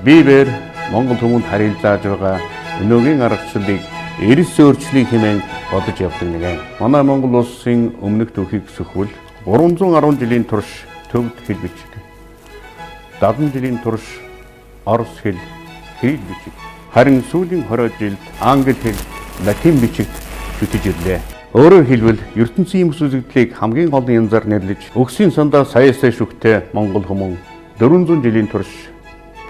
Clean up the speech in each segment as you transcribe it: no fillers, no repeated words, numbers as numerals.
Бибер Монгол хүмүүнд харилцааж байгаа өнөөгийн аргачлалыг эрс өөрчлөе хэмээн бодож явдаг нэгэн. Манай Монгол улсын өмнөх түүхийг сөхвөл 310 жилийн турш төвд хэл бичиг, 70 жилийн турш орос хэл кирилл бичиг, харин сүүлийн 20 жилд англи хэл латин бичигт шүтэж ирлээ. Өөрөөр хэлбэл ертөнцийн юм үзэгдлийг хамгийн олон янзаар нэрлэж өгсийн сандаа саяасаа шүхтэй монгол хүмүүн 400 жилийн турш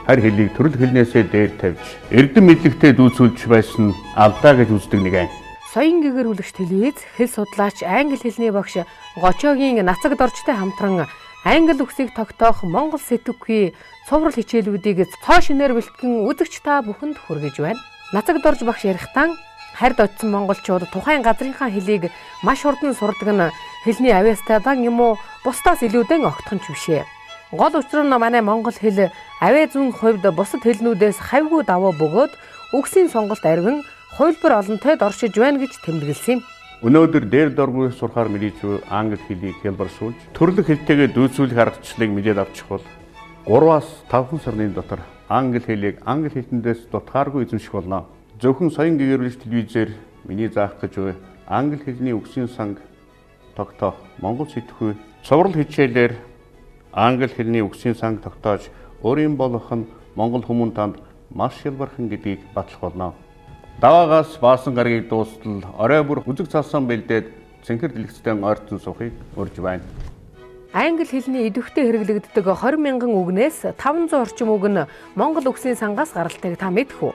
харь хэлийг төрөл хэлнээсээ дээр тавьж эрдэм мэдлэгтэй дүүцүүлж байсан алдаа гэж үздэг нэгэн. Соён гэгэрүүлэгч телевиз, хэл судлаач, англи хэлний багш Гочоогийн Нацаг Доржтой хамтран англи үгсийг тогтоох Монгол сэтгэхүй цуврал хичээлүүдийг цоо шинээр бэлтгэн үзэгч та бүхэнд хүргэж байна. Нацаг Дорж багш ярихдаа харьд очсон монголчууд тухайн газрынхаа хэлийг маш хурдан сурдаг нь хэлний авьяастайдан юм уу бусдаас илүүдэн огтхон ч бишээ. Гол учир нь манай монгол хэл авиа зүйн хувьд бусад хэлнүүдээс хавьгүй давуу бөгөөд үгсийн сонголт арвин хувилбар олонтойд оршиж байна гэж тэмдэглэсэн юм. Өнөөдөр дээр доргүй сурахаар мэдээж буй англи хэлийг хялбаршуулж төрлөх хэлтэйгээ дүүцүүлэх аргачлалыг мэдээд авчих бол 3-аас 5 сарын дотор англи хэлийг англи хэлтэндээс дутхааргүй эзэмших болно. Зөвхөн соён гэгэрүүлэгч телевизээр миний заах гэж буй англи хэлний үгсийн санг тогтоох Монгол сэтгэхүй цуврал хичээлээр англи хэлний үгсийн санг тогтоож өөрийн болох нь монгол хүмүүн танд маш хялбархан гэдгийг батлах болно. Даваагаас баасан гарагийг дуустал орой бүр үзэг цалсан бэлдээд цэнхэр дэлгэцтэй ойртон суухыг урьж байна. Англи хэлний идэвхтэй хэрэглэгддэг 20 мянган үгнээс 500 орчим үг нь монгол үгсийн сангаас гаралтайг та мэдэх үү?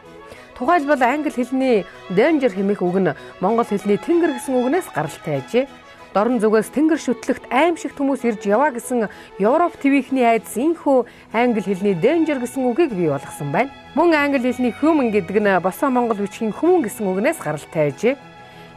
Тухайлбал англи хэлний danger хэмээх үг нь монгол хэлний тэнгэр гэсэн үгнээс гаралтай ажээ. Дорн зүгээс тэнгэр шүтлэгт аимшигт хүмүүс ирж яваа гэсэн Европ ТV-ний айдас инхүү англи хэлний danger гэсэн үгийг бий болгосон байна. Мөн англи хэлний human гэдэг нь босоо монгол бичгийн хүмүүн гэсэн үгнээс гаралтай ажээ.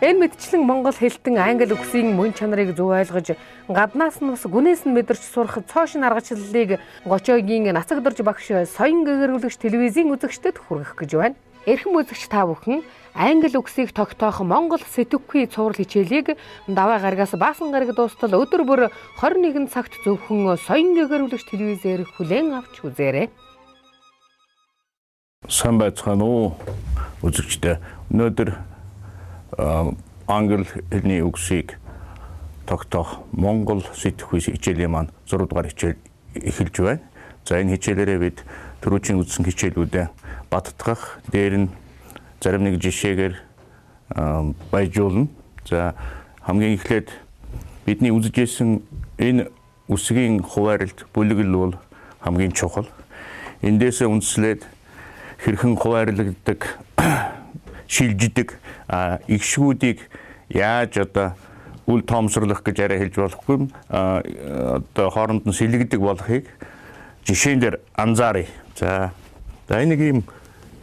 Энэ мэтчлэн монгол хэлтэн англи үгсийн мөн чанарыг зөв ойлгож гаднаас нь бас гүнээс нь мэдэрч сурах цоо шинэ аргачлалыг Гочоогийн Нацаг Дорж багш соён гэгэрүүлэгч телевизийн үзэгчдэд хүргэх гэж байна. Эрхэм үзэгч та бүхэн англи үгсийг тогтоох Монгол сэтгэхүй цуврал хичээлийг даваа гарагаас баасан гараг дуустал өдөр бүр 21 цагт зөвхөн соён гэгэрүүлэгч телевизээр хүлээн авч үзээрэй. Сайн байцгаана уу үзэгчдээ. Өнөөдөр англи хэлний үгсийг тогтоох Монгол сэтгэхүй хичээлийн маань 6 дугаар хичээл эхэлж байна. За энэ хичээлээрээ бид түрүүчийн үзсэн хичээлүүдээ баттгах, дээр нь зарим нэг жишээгээр баяжуулна. За хамгийн эхлээд бидний үзэж ирсэн энэ үсгийн хуваарлт бүлэглэл бол хамгийн чухал. Эндээсээ үндслээд хэрхэн хуваарлагддаг, шилждэг игшгүүдийг яаж одоо үл тоомсорлох гэж арай хэлж болохгүй, одоо хооронд нь сэлэгдэг болохыг жишээн дээр анзааръя. За энэ нэг юм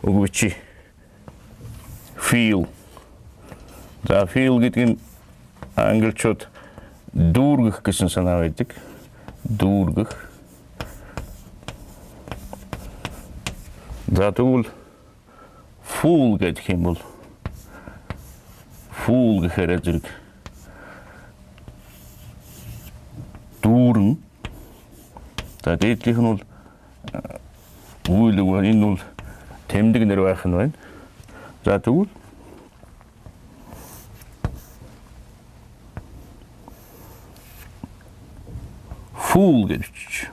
үг бичиж. Feel. За feel гэдэг нь англичууд дүүргэх гэсэн санаа байдаг. Дүүргэх. За тэгвэл fool гэдэг юм бол fool гэхээр зэрэг дүүрэн. За дээдлийнх нь бол үйл үг, энэ бол тэмдэг нэр байх нь байна. За тэгвэл fool гэж бичиж.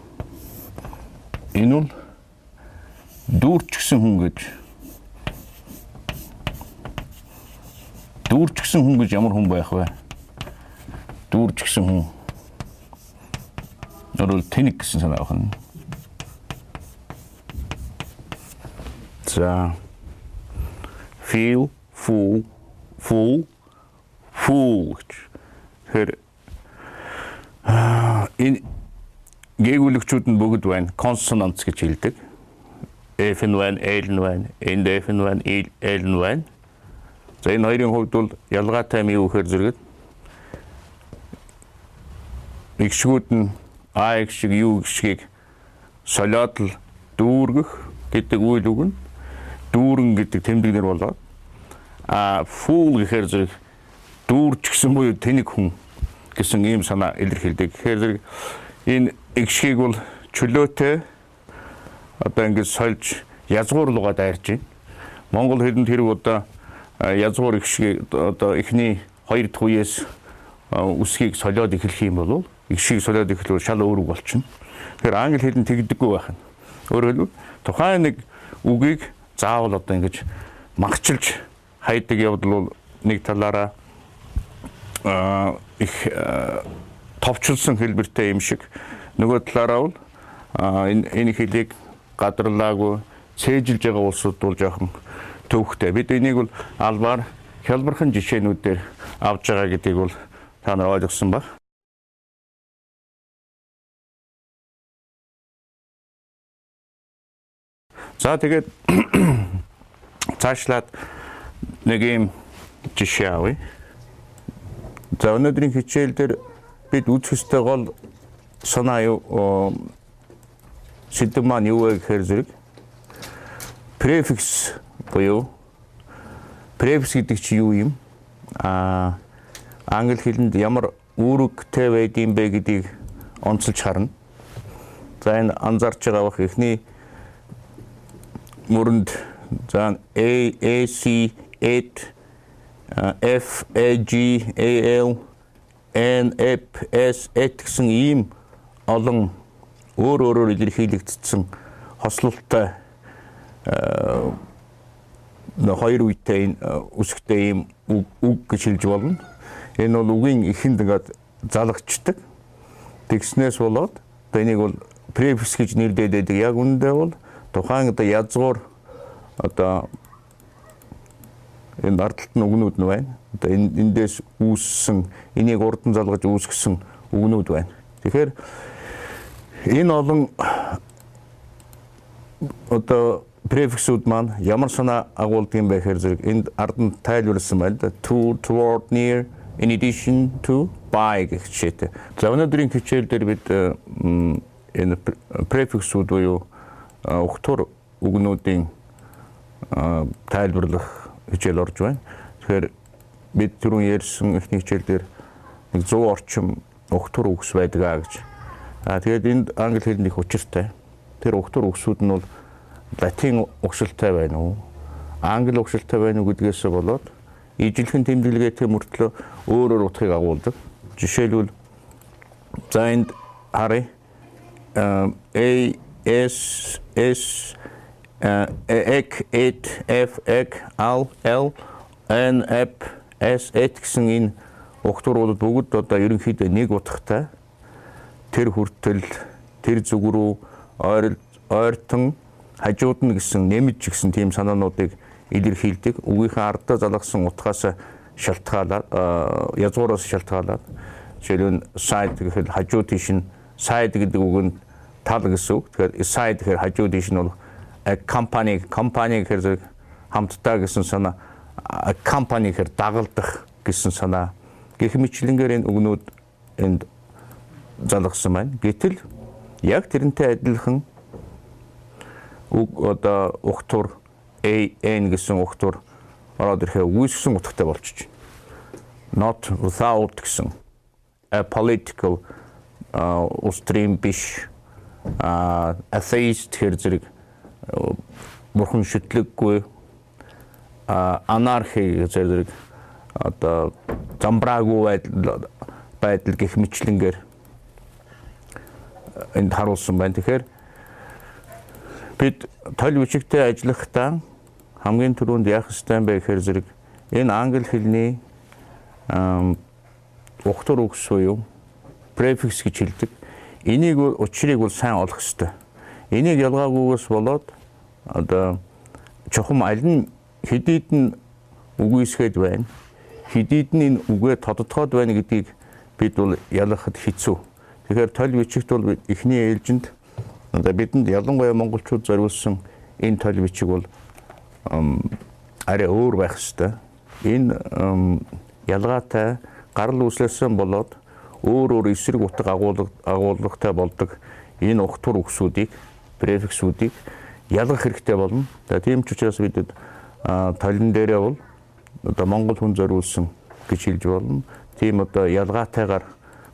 Энэ бол дүүрчгсэн хүн гэж. Дүүрчгсэн хүн гэж ямар хүн байх вэ? Дүүрчгсэн хүн. Өөрөөр тэнэг гэсэн санаа байна. За feel, fool, fool, fool гэж. Тэгэхээр энэ гээгүүлэгчүүд нь бүгд байна. Consonants гэж хэлдэг. F нь байна, L нь байна, энд F нь байна, L нь байна. За энэ хоёрын хувьд бол ялгаатай юм юу гэхээр зэрэг игшгүүд нь А их шиг U их шигийг солиод л дүүргэх гэдэг үйл үг нь дүүрэн гэдэг тэмдэг нэр болоод, а fool гэхээр зэрэг дүүрч гэсэн буюу тэнэг хүн гэсэн ийм санаа илэрхийлдэг. Тэгэхээр зэрэг энэ эгшгийг бол чөлөөтэй одоо ингэж сольж язгуур руугаа дайрч байна. Монгол хэлэнд хэрэг одоо язгуур их шиг одоо эхний хоёр дахь үеэс үсгийг солиод эхлэх юм бол их шиг солиод эхлэвэл шал өөр үг болчихно. Тэгэхээр англи хэлэнд тэгдэггүй байх нь. Өөрөөр хэлбэл тухайн нэг үгийг заавал одоо ингэж махчилж хайдаг явдал бол нэг талаараа их товчлсон хэлбэртэй юм шиг, нөгөө талаараа бол энэ хэлийг гадарлаагүй цээжилж байгаа улсууд бол жоохон төвхтэй. Бид энийг бол албаар хялбархан жишээнүүдээр авч байгаа гэдгийг бол та нар ойлгосон баг. За тэгээд цаашлаад нэг юм жишээ авъя. За өнөөдрийн хичээл дээр бид үзэх ёстой гол санаа юу, сэдэв маань юу вэ гэхээр зэрэг префикс буюу префикс гэдэг чи юу юм? Англи хэлэнд ямар үүрэгтэй байдığım бэ гэдгийг онцолж харна. За энэ анзаарч байгаа бах эхний мөрөнд за A A C 8 F A G A L N F S H гэсэн ийм олон өөр өөрөөр илэрхийлэгдсэн хослолтой хоёр үетэй үсгтэй ийм үг гэж хэлж болно. Энэ бол үгийн эхэнд ингээд залгачдаг. Тэгснээс болоод одоо энийг бол префикс гэж нэрдээд байдаг. Яг үүндээ бол тухайн одоо язгуур одоо энэ ардталт нь үгнүүд нь байна. Одоо энэ эндээс үүссэн, энийг урдан залгаж үүсгэсэн үгнүүд байна. Тэгэхээр энэ олон одоо префиксүүд маань ямар санаа агуулдаг юм бэ гэхээр зэрэг энд ард нь тайлбарласан байна. To, toward, near, in addition to, by гэх жишээтэй. За өнөөдрийн хичээл дээр бид энэ префиксүүд буюу угтвар үгнүүдийн тайлбарлах хичээл орж байна. Тэгэхээр бид түрүүн ярьсан эхний хичээл дээр нэг 100 орчим угтвар үгс байдаг аа гэж. Тэгээд энд англи хэлэнд их учиртай. Тэр угтвар үгсүүд нь бол латин угшилтай байна уу, англи угшилтай байна уу гэдгээс болоод ижилхэн тэмдэглэгээтэй мөртлөө өөр өөр утгыг агуулдаг. Жишээлбэл за энд харъя. A S S X 8 F X L L N F S H гэсэн энэ угтварууд бүгд одоо ерөнхийдөө нэг утгатай. Тэр хүртэл тэр зүг рүү ойртон хажууд нь гэсэн нэмж гэсэн тийм санаануудыг илэрхийлдэг. Үгийнхээ ардаа залгасан утгаас шалтгаалаад, язгуураас шалтгаалаад жишээлбэл side гэхэд хажуу тийш нь side гэдэг үг нь тал гэсэн үг. Тэгэхээр side гэхээр хажуу тийш нь бол company, company гэхээр зэрэг хамтдаа гэсэн санаа, company гэхээр дагалдах гэсэн санаа. Гэх мэтчилэнгээр энэ үгнүүд энд залгасан байна. Гэтэл яг тэрнтэй адилхан үг одоо угтвар A N гэсэн угтвар ороод ирэхээр үүсгэсэн утгатай болчих. Not without гэсэн a political улс төрийн биш, atheist гэхэр зэрэг бурхан шүтлэггүй, анархи гэхэр зэрэг одоо замбраагүй байдал гэх мэтлэнгээр энд харуулсан байна. Тэгэхээр бид толь бичигтэй ажиллахдаа хамгийн түрүүнд яах ёстой юм бэ гэхээр зэрэг энэ англи хэлний угтвар үгс буюу префикс гэж хэлдэг. Энийг учрыг бол сайн олох ёстой. Энийг ялгаагүйгээс болоод одоо чухам аль нь хэдийд нь үгүйсгээд байна, хэдийд нь энэ үгээ тодотгоод байна гэдгийг бид бол ялгахад хэцүү. Тэгэхээр толь бичигт бол эхний ээлжинд одоо бидэнд ялангуяа монголчууд зориулсан энэ толь бичиг бол арай өөр байх ёстой. Энэ ялгаатай гарал үүслээсэн болоод өөр өөр эсрэг утга агуулгатай болдог энэ угтвар үгсүүдийг, префиксүүдийг ялгах хэрэгтэй болно. Тийм ч учраас бид толин дээрээ бол одоо монгол хүн зориулсан гэж хэлж болно. Тийм одоо ялгаатайгаар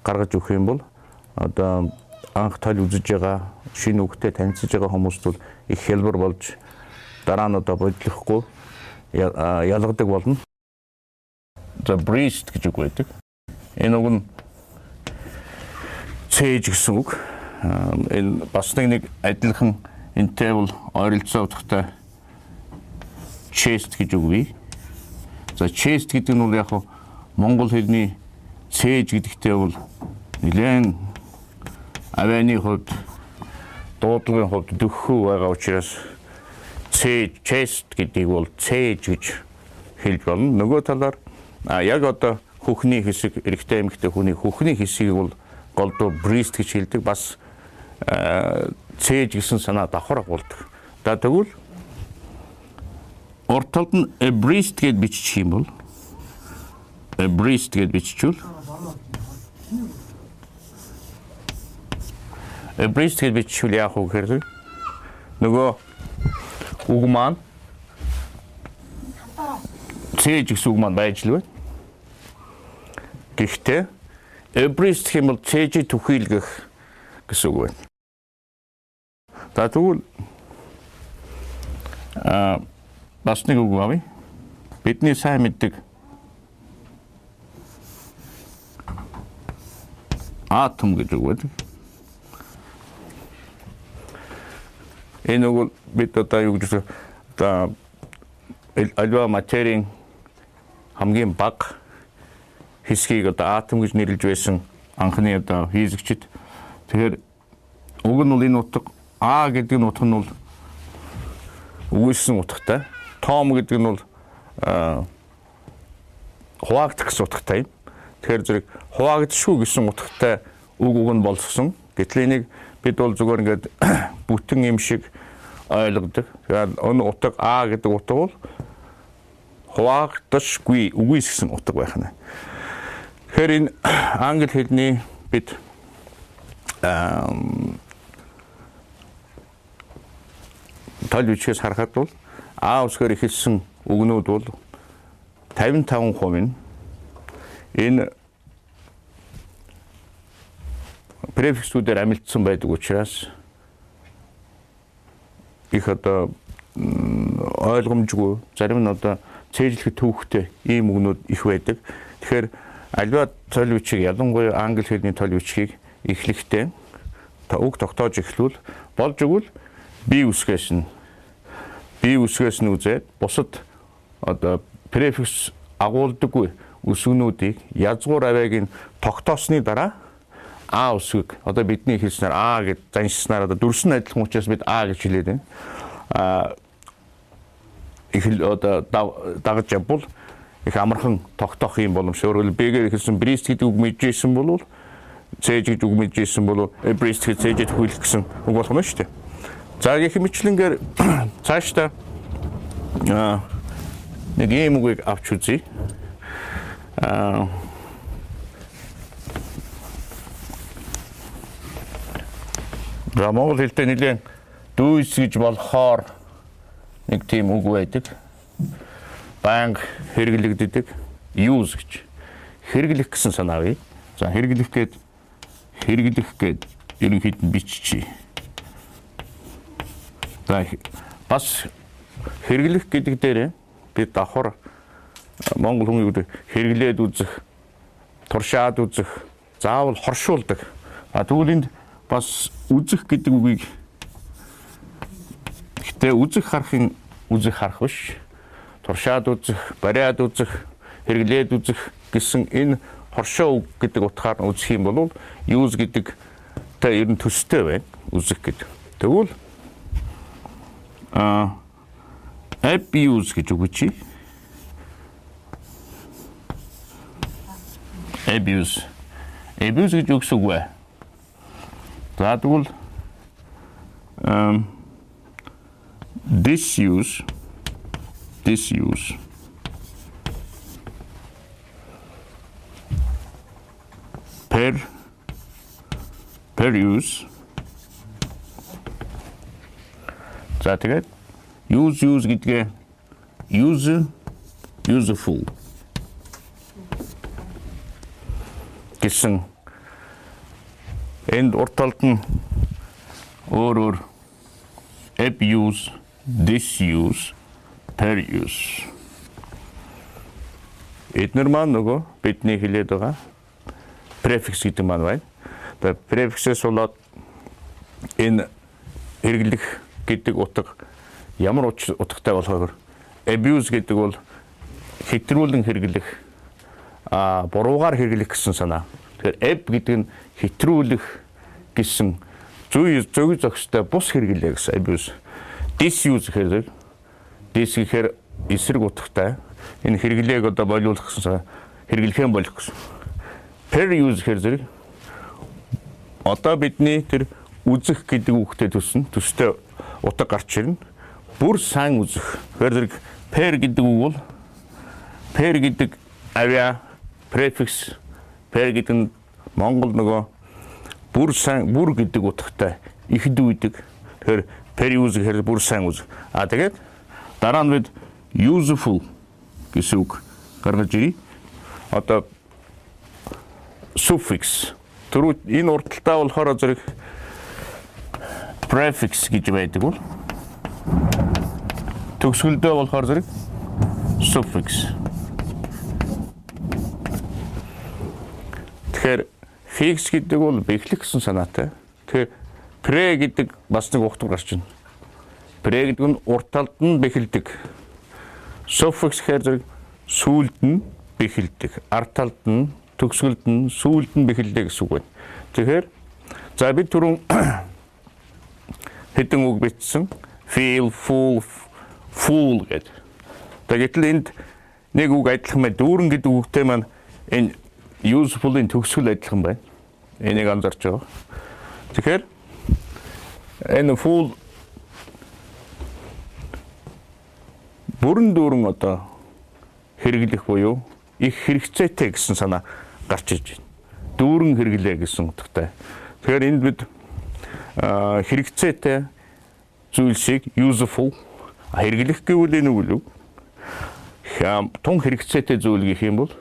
гаргаж өгөх юм бол одоо анх толь үзэж байгаа, шинэ үгтэй танилцж байгаа хүмүүст бол их хялбар болж Дараа нь одоо бодлохгүй ялгадаг болно. За, breast гэж үг байдаг. Энэ үг нь цээж гэсэн үг. Энэ бас нэг адилхан энтэй бол ойролцоо утгатай chest гэж үг бий. За, chest гэдэг нь бол яг монгол хэлний цээж гэдэгтэй бол нэлээд авианы хувьд, дуудлагын хувьд дөхөө байгаа учраас цээж, chest гэдгийг бол цээж гэж хэлж болно. Нөгөө талаар яг одоо хөхний хэсэг, эрэгтэй, эмэгтэй хүний хөхний хэсгийг бол голдуу breast гэж хэлдэг. Бас цээж гэсэн санаа давхар агуулдаг. За, тэгвэл урд талд нь a breast гэж бичих юм бол, a breast гэж биччихвэл, a breast гэж биччихвэл яах вэ гэхээр нөгөө үг маань, цээж гэсэн үг маань байж л байна. Гэхдээ a breast гэх юм бол цээжийг түхийлгэх гэсэн үг байна. За, тэгвэл бас нэг үг авъя. Бидний сайн мэддэг атом гэж үг байдаг. Энэ үг бид одоо юу гэж, одоо аливаа материйн хамгийн бага хэсгийг одоо атом гэж нэрлэж байсан анхны одоо физикчид. Тэгэхээр уг нь бол энэ утга, А гэдэг нь утга нь бол үгүйсгэсэн утгатай. Том гэдэг нь бол хуваагдах гэсэн утгатай юм. Тэгэхээр зэрэг хуваагдшгүй гэсэн утгатай үг нь боловсон. Гэтэл энийг бид бол зүгээр ингээд бүтэн юм шиг ойлгодог. Тэгэхээр энэ утга, А гэдэг утга бол хуваагдашгүй, үгүйсгэсэн утга байх нь. Тэгэхээр энэ англи хэлний бид тол бичгээс харахад бол А үсгээр эхэлсэн үгнүүд бол 55% нь энэ префиксүүдээр амилтсан байдаг учраас их одоо ойлгомжгүй, зарим нь одоо цээжлэхэд төвөгтэй ийм үгнүүд их байдаг. Тэгэхээр аливаа тол бичиг, ялангуяа англи хэлний тол бичгийг эхлэхдээ үг тогтоож эхлүүл болж өгвөл B үсгээс нь үзээд бусад одоо префикс агуулдаггүй үсгнүүдийг язгуур авиаг нь тогтоосны дараа А үсгийг, одоо бидний хэлснээр А гэж заншснаар, одоо дүрс нь адилхан учраас бид А гэж хэлээд байна. А их одоо дагаж явбал их амархан тогтоох юм боломж. Өөрөөр хэлбэл, B-гээр эхэлсэн breast гэдэг үг мэдчихсэн бол, цээж гэж үг мэдчихсэн бол breast гэж цээжэд хүлэх гэсэн үг болох нь шүү дээ. За, гэх мэтчилэнгээр цаашдаа нэг ийм үгийг авч үзье. За, монгол хэлтэй нэлээд дүйс гэж болохоор нэг тийм үг байдаг. Байнга хэрэглэгддэг, use гэж. Хэрэглэх гэсэн санаа бий. За, хэрэглэх гээд ерөнхийд нь биччихье. За, бас хэрэглэх гэдэг дээр бид давхар монгол хүн юу гэдэг, хэрэглээд үзэх, туршаад үзэх, заавал хоршуулдаг. А тэгвэл энд бас үзэх гэдэг үгийг, гэхдээ үзэх харахын үзэх харах биш. Туршаад үзэх, бариад үзэх, хэрэглээд үзэх гэсэн энэ хоршоо үг гэдэг утгаар нь үзэх юм бол use гэдэг та ер нь төстэй байна. Үзэх гэдэг. Тэгвэл abuse гэж үг чи. Abuse. Abuse гэж үгс үг бай. За, тэгвэл disuse, disuse, peruse. За, тэгээд use гэдгээ use, useful гэсэн энд урд талд нь өөр өөр abuse, Disuse, peruse. Эднэр маань нөгөө бидний хэлээд байгаа префикс гэдэг маань байна. Тэгээ префиксээс болоод энэ хэрэглэх гэдэг утга ямар утгатай болохоор abuse гэдэг бол хэтрүүлэн хэрэглэх, буруугаар хэрэглэх гэсэн санаа. Тэгэхээр ab гэдэг нь хэтрүүлэх гэсэн, зүй зөв зохистой бус хэрэглээ гэсэн abuse. Disuse гэхээр dis гэхээр эсрэг утгатай. Энэ хэрэглээг одоо болиулах гэсэн, хэрэглэхэн болох гэсэн. Peruse гэхээр зэрэг одоо бидний тэр үзэх гэдэг үгтэй төсөн төстэй утга гарч ирнэ. Бүр сайн үзэх. Тэгэхээр зэрэг per гэдэг үг бол per гэдэг авиа префикс, per гэдэг нь Монгол нөгөө бүр сайн, бүр гэдэг утгатай их дүйдэг. Тэгэхээр peruse гэхээр бүр сайн үзэх. А тэгээд дараа нь бид useful гэсэн үг гаргаж ирье. Одоо suffix түрүү энэ урталтаа болохоор зэрэг prefix гэж байдаг бол төгсгөлдөө болохоор зэрэг suffix. Тэгэхээр fix гэдэг бол бэхлэх гэсэн санаатай. Тэгэхээр pre гэдэг бас нэг утга гарч байна. Pre гэдэг нь урт талд нь бэхэлдэг. Suffix гэхээр зэрэг сүүлд нь бэхэлдэг. Ард талд нь, төгсгөлд нь, сүүлд нь бэхэлдэг гэсэн үг байна. Тэгэхээр за бид түрүүн хэдэн үг бичсэн. Feel, full, fool гэдэг. Тэгэхдээ энд нэг үг адилхан байна. Дүүрэн гэдэг үгтэй маань энэ useful-ийн төгсгөл адилхан байна. Энийг анзаарч байгаа. Тэгэхээр энэ fool бүрэн дүүрэн одоо хэрэглэх буюу их хэрэгцээтэй гэсэн санаа гарч иж байна. Дүүрэн хэрэглээ гэсэн утгатай. Тэгэхээр энд бид хэрэгцээтэй зүйлсийг useful, хэрэглэх гэвэл энэ үг тун хэрэгцээтэй зүйл гэх юм бол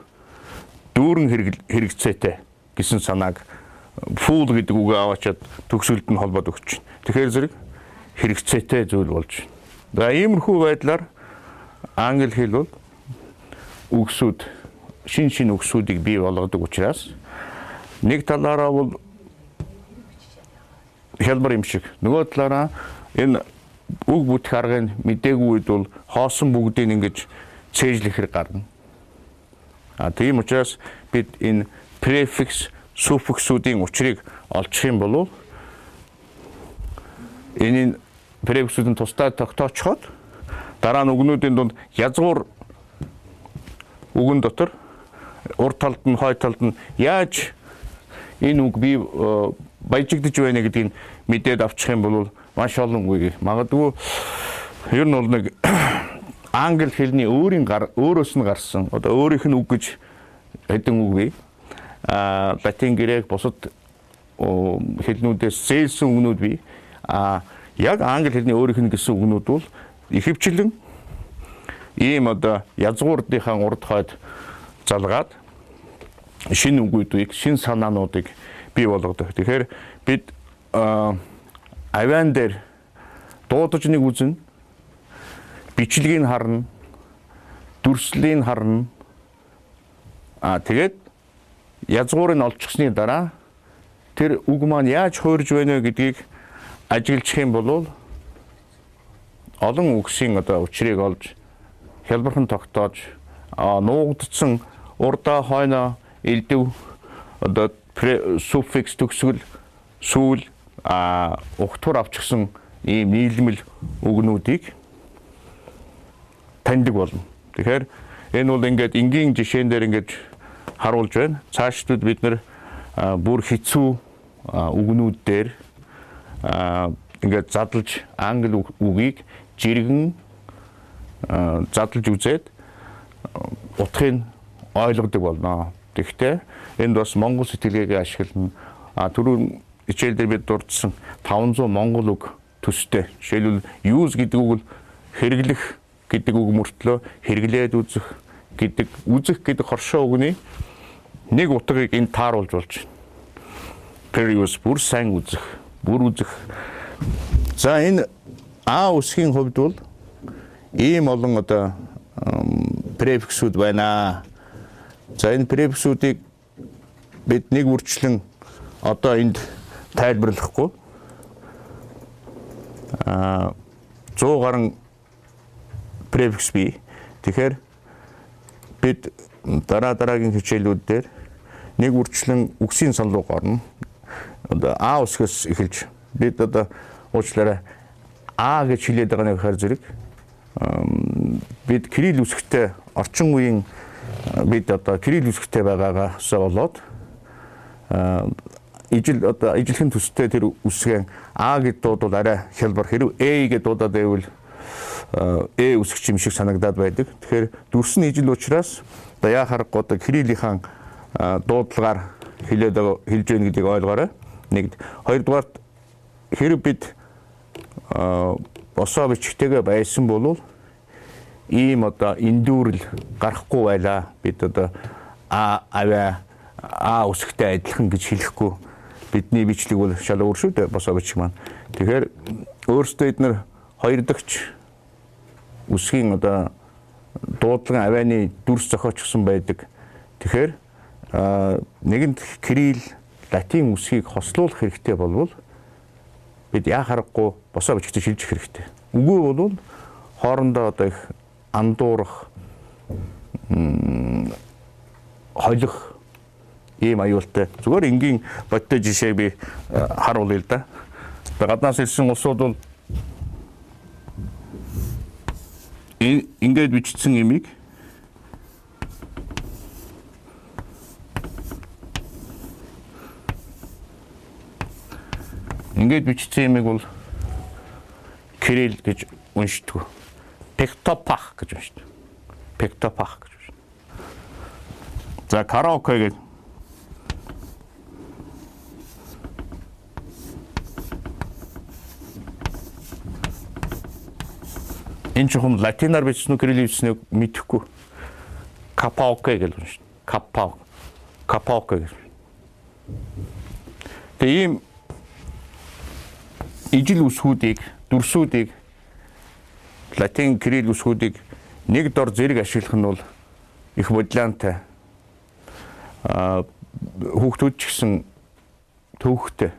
дүүрэн хэрэгцээтэй гэсэн санааг full гэдэг үгээ аваачаад төгсгөлд нь холбоод өгч байна. Тэгэхээр зэрэг хэрэгцээтэй зүйл болж байна. За иймэрхүү байдлаар англи хэл бол үгсүүд шин шин үгсүүдийг бий болгодог учраас нэг талаараа бол хялбар юм шиг, нөгөө талаараа энэ үг бүтэх аргыг мдээгүй үед бол хоосон бүгдийг ингэж цээжлэх хэрэг гарна. А тийм учраас бид энэ префикс, суффиксүүдийн учрыг олчих юм бол энэ префиксүүдийн тусдаа тогтоочход дараа нь үгнүүдийн дунд язгуур үгэн дотор урд талд нь, хойд талд нь яаж энэ үг бий баяжигдаж байна гэдгийг мэдээд авчих юм бол маш олон үгийг магадгүй ер нь бол нэг англи хэлний өөрийн өөрөөс нь гарсан одоо өөрийнх нь үг гэж хэдэн үг бий. А латин, грек, бусад хэлнүүдээс зээлсэн үгнүүд бий. А яг англи хэлний өөрийнх нь гэсэн үгнүүд бол ихэвчлэн ийм одоо язгуурдынхаа урд хойд залгаад шинэ үгүүдийг, шинэ санаануудыг бий болгодог. Тэгэхээр бид авиан дээр дуудаж нэг үзэн, бичлэгийг харна, дүрслэлийг харна. А тэгээд язгуурыг олчихсны дараа тэр үг маань яаж хуурж байна вэ гэдгийг ажиглах юм бол олон үгсийн одоо учрыг олж хялбархан тогтоож нуугдсан урдаа хойноо элдв одоо суффикс төгсгөл сүүл угтвар авчихсан ийм нийлмэл үгнүүдийг таньдаг болно. Тэгэхээр энэ бол ингээд энгийн жишээн дээр ингээд харуулж байна. Цаашдад бид нэр бүр хэцүү үгнүүд дээр ингээд задлж англи үгийг жиргэн задлж үзээд утгыг ойлгодог болно. Тэгэхдээ энд бас монгол сэтгэлгээг ашиглана. А түрүүн хичээл дээр бид дурдсан 500 монгол үг төстэй. Жишээлбэл use гэдэг үг бол хэрэглэх гэдэг үг мөртлөө хэрэглээд үзэх гэдэг, үзэх гэдэг хоршоо үгний нэг утгыг энд тааруулж болж байна. Peruse бүр сайн үзэх, бүр үзэх. За энэ А үсгийн хувьд бол ийм олон одоо префиксүүд байна. За, энэ префиксүүдийг бид нэг бүрчлэн одоо энд тайлбарлахгүй. 100 гаруй префикс бий. Тэгэхээр бид дараа дараагийн хичээлүүд дээр нэг бүрчлэн үгсийн сан руу орно. Одоо А үсгээс эхэлж бид одоо уучлаарай, А гэж хэлээд байгаа нэг хар зэрэг бид кирилл үсгтэй орчин үеийн бид одоо кирилл үсгтэй байгаагаас болоод ижил одоо ижилхэн төстэй тэр үсгэн А гэд дуудвал арай хялбар, хэрв Э гэд дуудаад байвал Э үсгч юм шиг санагдаад байдаг. Тэгэхээр дүрс нь ижил учраас одоо яа харахгүй одоо кириллийнхаа дуудлагаар хэлээд хэлж байна гэдгийг ойлгоорой. Нэгд, хоёрдугаарт хэрэг бид босоо бичгтэйгээ байсан бол ийм одоо эндүүрэл гарахгүй байлаа. Бид одоо а авиа а үсгтэй адилхан гэж хэлэхгүй, бидний бичлэг бол шал өөр шүү дээ, босоо бичих маань. Тэгэхээр өөрсдөө эднэр хоёр дахь үсгийн одоо дуудлагын авианы дүрс зохиочсон байдаг. Тэгэхээр нэгэнд кирилл латин үсгийг хослуулах хэрэгтэй болвол бид яа харахгүй босоо бичгтээ шилжих хэрэгтэй. Үгүй бол хоорондоо одоо их андуурах, холих ийм аюултай. Зүгээр энгийн бодтой жишээ би харуулъя л да. Гаднаас ирсэн улсууд бол ингээд бичсэн имийг ингээд бичсэн имийг бол кирилл гэж уншдаг. Пектопах гэж уншдаг. Пектопах гэж уншдаг. За, караоке гэж энэ чухам латинаар бичсэн үү, кирилл бичсэн үү мэдэхгүй. Капаоке гэж уншдаг. Капао. Капаоке гэж. Тэгээ ийм ижил үсгүүдийг, дүрсүүдийг, латин кирилл үсгүүдийг нэг дор зэрэг ашиглах нь бол их бодлиантай. Хүүхдүүд ч гэсэн төвхтэй.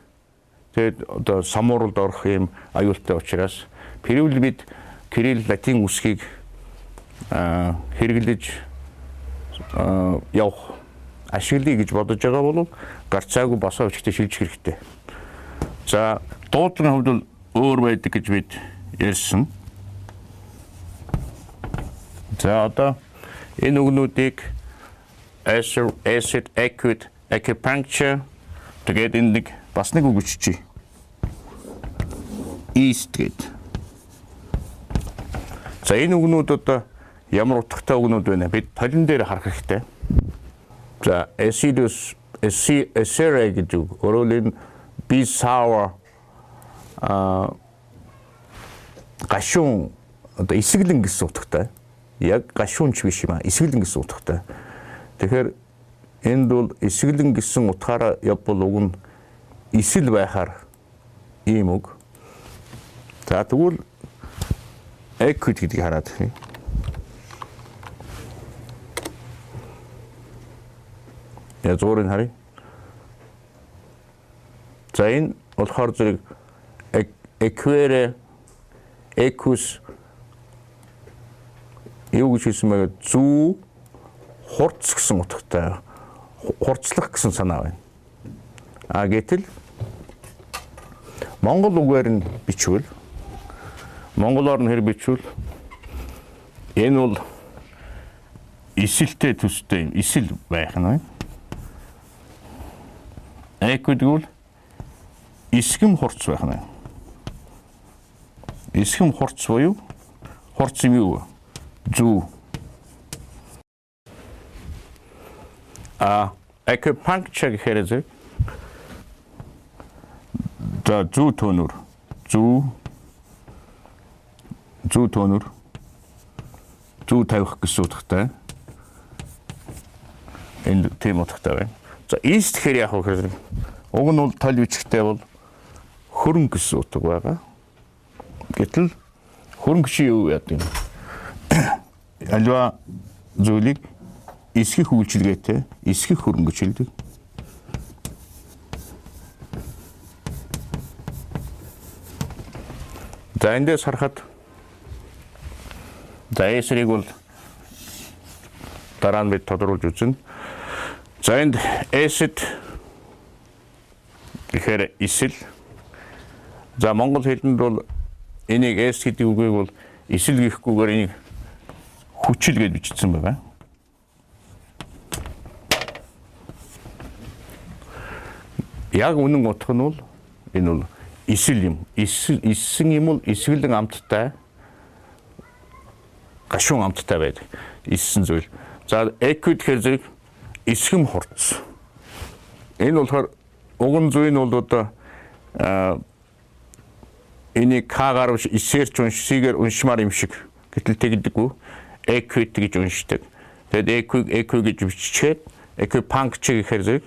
Тэгээд одоо самууралд орох юм аюултай учраас хэрвэл бид кирилл латин үсгийг хэрэглэж явах, ашиглая гэж бодож байгаа бол гарцаагүй босоо бичгтээ шилжих хэрэгтэй. За, дуудлагын хувьд бол өөр байдаг гэж бид ярьсан. За, одоо энэ үгнүүдийг acid, acid, acute, acupuncture, тэгээд энэ нэг бас нэг үг өччихье. East гээд. За, энэ үгнүүд одоо ямар утгатай үгнүүд вэ? Бид толин дээр харах хэрэгтэй. За, acidus, acere гэж үг. Өөрөөр энэ be sour, гашуун, одоо исгэлэн гэсэн утгатай. Яг гашуунч биш юм а, исгэлэн гэсэн утгатай. Тэгэхээр энд бол исгэлэн гэсэн утгаараа явбал уг нь исэл байхаар ийм үг. За, тэгвэл acute гэдгийг хараад байна. Я зуурыг харъя. За, энэ болохоор зэрэг equere, equus юу гэж хэлсэн бэ? Зүү, хурц гэсэн утгатай. Хурцлах гэсэн санаа байна. А гэтэл Монгол үгээр нь бичвэл, монголоор нь хэр бичвэл энэ бол эсэлтэй төстэй юм. Эсэл байх нь байна. Acute гэвэл эсгэм хурц байх нь. Эсгэм хурц буюу хурц юм юу? Зүү. А acupuncture гэхээр зэрэг за зүү төөнөр, зүү төөнөр, зүү тавих гэсэн утгатай. Энэ тийм утгатай байна. За, east гэхээр яг вэ гэхээр уг нь бол толь бичгтэй бол хөрөнгө гэсэн утга байгаа. Гэтэл хөрөнгөчийн юу яадаг юм? Альва зүйлийг эсгэх үйлчилгээтэй эсгэх хөрөнгөч хэлдэг. За эндээс харахад за эсрийг бол дараа нь бид тодруулж үзнэ. За энд acid гэхээр эсэл. За монгол хэлэнд бол энийг S гэдэг үгийг бол эсэл гэхгүйгээр энийг хүчил гэж бичсэн байгаа. Яг үнэн утга нь бол энэ бол эсэл юм. Эсэл эссэн юм бол эсгэлэн амттай гашуун амттай байдаг. Эссэн зүйл. За equid гэхээр зэрэг эсгэм хурц. Энэ болохоор уг нь зүй нь бол одоо энийг К-гаар биш эсээр ч унш, C-гээр уншмаар юм шиг. Гэтэл тэгдэггүй. Equid гэж уншдаг. Тэгээд equi equi гэж бичээд equipuncture гэхээр зэрэг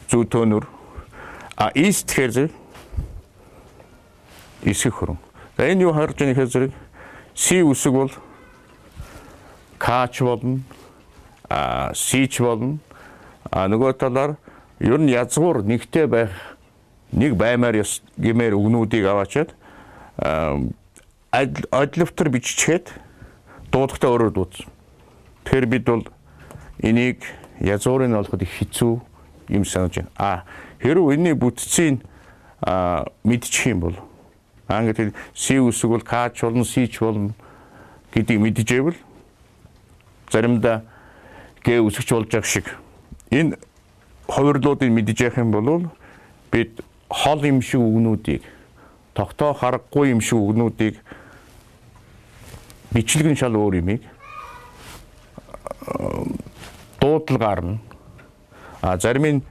зүү төөнөр. А east гэхээр зэрэг эсэх хөрөн. За энэ юу харж байгаа гэхээр зэрэг C үсэг бол К ч болно, а C ч болно. А нөгөө талаар ер нь язгуур нэгтэй байх нэг баймаар ёс гэмээр үгнүүдийг аваачаад одловтор биччихэд дуудахтаа өөрөөр дуудсан. Тэгэхээр бид бол энийг язгуурыг олоход их хэцүү юм санаж байна. А хэрвээ энэний бүтцийг мэдчих юм бол англи хэл C үсэг бол К ч болно, C ч болно гэдгийг мэдчихэвэл заримдаа Г үсгч болж байгаа шиг энэ хувирлуудыг мэдчих юм бол бид хол юм шиг үгнүүдийг тогтоох аргагүй юм шиг үгнүүдийг бичлэг нь шал өөр юмыг дуудлагаар нь зарим нь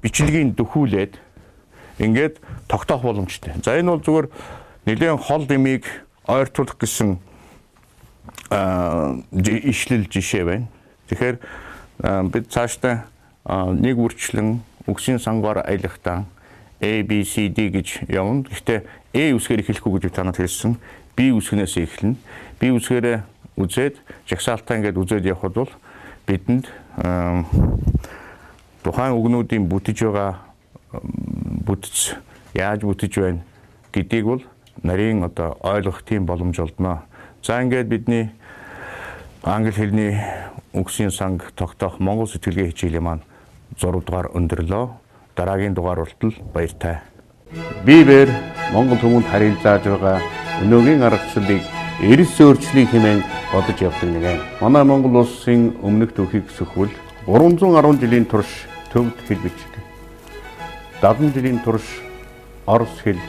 бичлэгийг дөхүүлээд ингээд тогтоох боломжтой. За энэ бол зүгээр нэлээд хол юмыг ойртуулах гэсэн ишлэл жишээ байна. Тэгэхээр бид цаашдаа нэг үрчлэн үгсийн сангаар аялахдаа A B C D гэж явна. Гэхдээ A үсгээр эхлэхгүй гэж танад хэлсэн. B үсгнээс эхэлнэ. B үсгээрээ үзээд жагсаалтаа ингээд үзээд явхад бол бидэнд тухайн үгнүүдийн бүтэж байгаа бүтц яаж бүтэж байна гэдгийг бол нарийн одоо ойлгох тийм боломж олдно. За ингээд бидний англи хэлний үгсийн санг тогтоох монгол сэтгэлгээ хичээлийн маань 6 дугаар өндөрлөө. Дараагийн дугаар болтол баяртай. Бибер Монгол хүмүүнд харийг зааж байгаа өнөөгийн аргачлалыг эрс өөрчлөе хэмээн бодож явдаг нэгэн. Манай Монгол улсын өмнөх түүхийг сөхвөл 310 жилийн турш төвд хэл бичиг, 70 жилийн турш орос хэл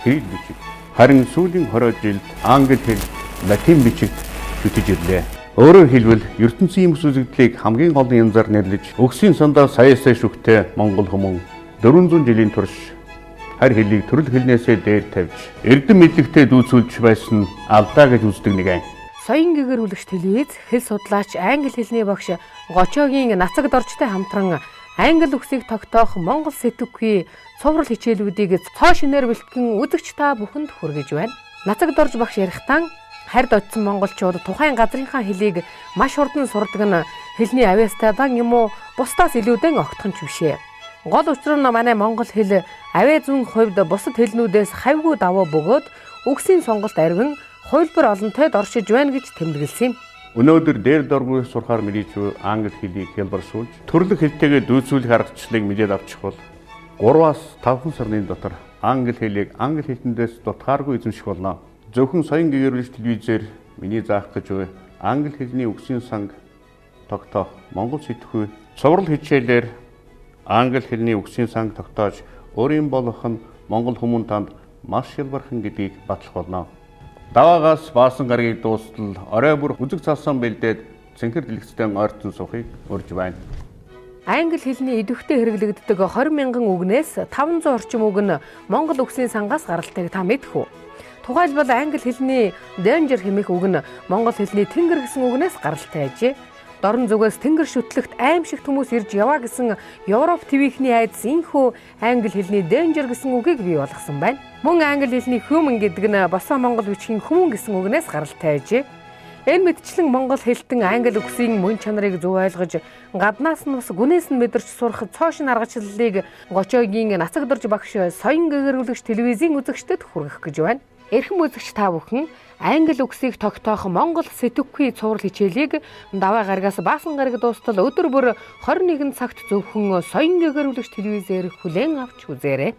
кирилл бичиг, харин сүүлийн 20 жилд англи хэл латин бичиг шүтэж ирлээ. Өөрөөр хэлбэл ертөнцийн юм үзэгдлийг хамгийн олон янзаар нэрлэж өгсийн сандаа саясаа шүхтэй монгол хүмүүн 400 жилийн турш харь хэлийг төрөл хэлнээсээ дээр тавьж эрдэм мэдлэгтэй дүүцүүлж байсан алдаа гэж үздэг нэгэн. Соён гэгэрүүлэгч телевиз, хэл судлаач, англи хэлний багш Гочоогийн Нацаг доржтой хамтран англи үгсийг тогтоох монгол сэтгэхүй цуврал хичээлүүдийг цоо шинээр бэлтгэн үзэгч та бүхэнд хүргэж байна. Нацаг дорж багш ярихдаа харьд очсон монголчууд тухайн газрынхаа хэлийг маш хурдан сурдаг нь хэлний авьяастай дан юм уу бусдаас илүүдэн огтхон ч бишээ. Гол учир нь манай монгол хэл авиа зүүн хувьд бусад хэлнүүдээс хавьгүй давуу бөгөөд үгсийн сонголт арвин хувилбар олонтойд оршиж байна гэж тэмдэглэсэн юм. Өнөөдөр дээр доргүй сурахаар мэдээж англи хэлийг хялбаршуулж төрлөх хэлтэйгээ дүүцүүлэх аргачлалыг мэдээд авчих бол 3-аас 5 сарын дотор англи хэлийг англи хэлтэндээс дутхааргүй эзэмших болно. Зөвхөн соён гэгэрүүлэгч телевизээр миний заах гэж буй англи хэлний үгсийн санг тогтоох монгол сэтгхүй цуврал хичээлээр англи хэлний үгсийн санг тогтоож өөрийн болох нь монгол хүмүүн танд маш хялбархан гэдгийг батлах болно. Даваагаас баасан гарагийг дуустал орой бүр үзэг цалсан бэлдээд цэнхэр дэлгэцтэй ойртон суухыг урьж байна. Англи хэлний идэвхтэй хэрэглэгддэг 20 мянган үгнээс 500 орчим үг нь монгол үгсийн сангаас гаралтайг та мэдэх үү? Тухайлбал англи хэлний danger хэмээх үг нь монгол хэлний тэнгэр гэсэн үгнээс гаралтай ажээ. Дорн зүгээс тэнгэр шүтлэгт аимшигт хүмүүс ирж яваа гэсэн Европ ТV-ний айдас инхүү англи хэлний danger гэсэн үгийг бий болгосон байна. Мөн англи хэлний human гэдэг нь босоо монгол бичгийн хүмүүн гэсэн үгнээс гаралтай ажээ. Энэ мэтчлэн монгол хэлтэн англи үгсийн мөн чанарыг зөв ойлгож, гаднаас нь бас гүнээс нь мэдэрч сурах цоо шинэ аргачлалыг Гочоогийн нацагдорж багш соён гэгэрүүлэгч телевизийн үзэгчдэд хүргэх гэж байна. Эрхэм үзэгч та бүхэн англи үгсийг тогтоох монгол сэтгэхүй цуврал хичээлийг даваа гарагаас баасан гараг дуустал өдөр бүр 21 цагт зөвхөн соён гэгэрүүлэгч телевизээр хүлээн авч үзээрэй.